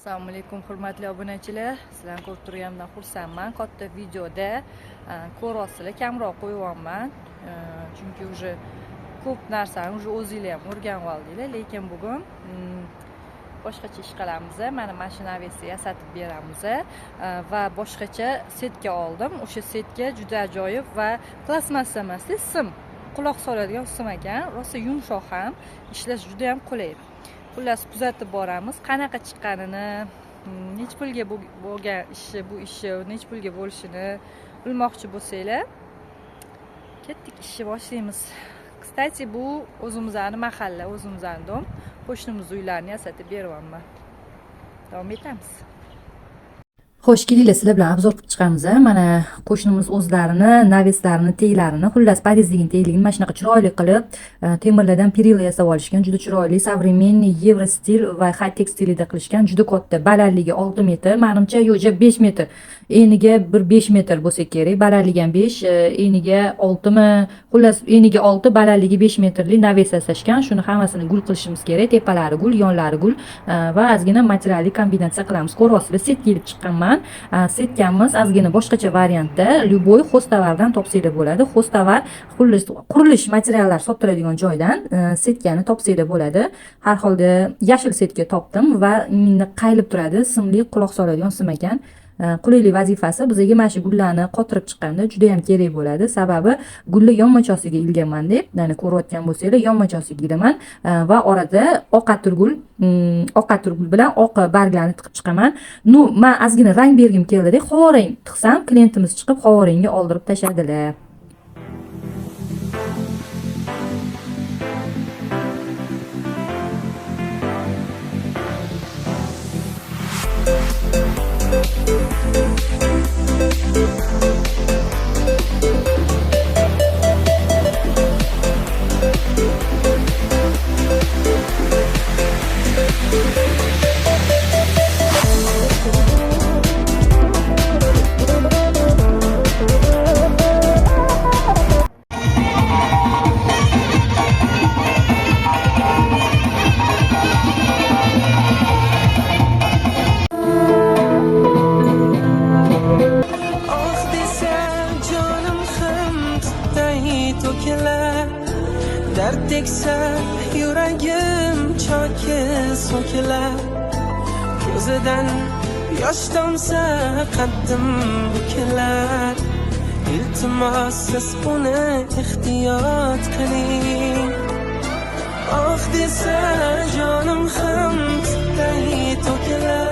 Assalomu alaykum hurmatli obunachilar. Sizlarni ko'rib turganimdan xursandman. Katta videoda ko'ryapsizlar, kamroq qo'yyapman. Chunki уже ko'p narsani уже o'zinglar ham o'rganib oldinglar, lekin bugun boshqacha ish qilamiz. Mana shu navesni yasatib beramiz va boshqacha setka oldim. O'sha setka juda ajoyib va plastmassa emas, sim, quloq soladigan sim ekan. Rosa yumshoq ham, ishlash juda ham qulay. Xullas kuzatib boramiz, qanaqa chiqqanini, necha pulga bo'lgan ishi, bu ishi necha pulga bo'lishini bilmoqchi bo'lsanglar, ketdik, ishni boshlaymiz. Kstati, bu o'zimizni mahalla, o'zimizni dom, qo'shnimiz uylarini yasatib beryapman. Davom etamiz. Xo'sh, kelinglar, sizlar bilan obzor qilib chiqamiz. Mana qo'shnimiz o'zlarini naveslarini, teylarini, xullas podyezdligini teyligini mana shunaqa chiroyli qilib, temirlardan perila yasab olishgan. Juda chiroyli, современный yevro stil va high-tech stilida qilishgan. Juda katta, balandligi 6 metr, menimcha yo'q, 5 metr. Eniga bir 5 metr bo'lsa kerak, balandligi ham 5, eniga 6 mi? Xullas eniga 6, balandligi 5 metrli naves yasashgan. Shuni hammasini gul qilishimiz kerak, tepalari gul, yonlari gul va ozgina materialli kombinatsiya qilamiz. Ko'ryapsizlar, setka ilib chiqqanman. Setkamiz ozgina boshqacha variantda, любой xo'ztovardan topsanglar bo'ladi. Xo'ztovar qurilish materiallar sotiladigan joydan setkani topsanglar bo'ladi. Har holda yashil setka topdim va qayilib turadi, simli, quloq soladigan sim ekan. Qulaylik vazifasi bizga mana shu gullarni qotirib chiqqanda juda ham kerak bo'ladi. Sababi gulni yonmachosiga ilganman deb, ya'ni ko'rayotgan bo'lsanglar, yonmachosiga ilaman va orada oq atirgul bilan oq barglarni tiqib chiqaman. Nu, men ozgina rang bergim keldi-da, xorang tiqsam, klientimiz chiqib xorangga oldirib tashladilar. Dard teksa yuragim choki so'kilar, ko'zidan yosh tomsa qaddim bukilar. Iltimos siz uni ehtiyot qiling. Oh desa jonim ham to'kilar.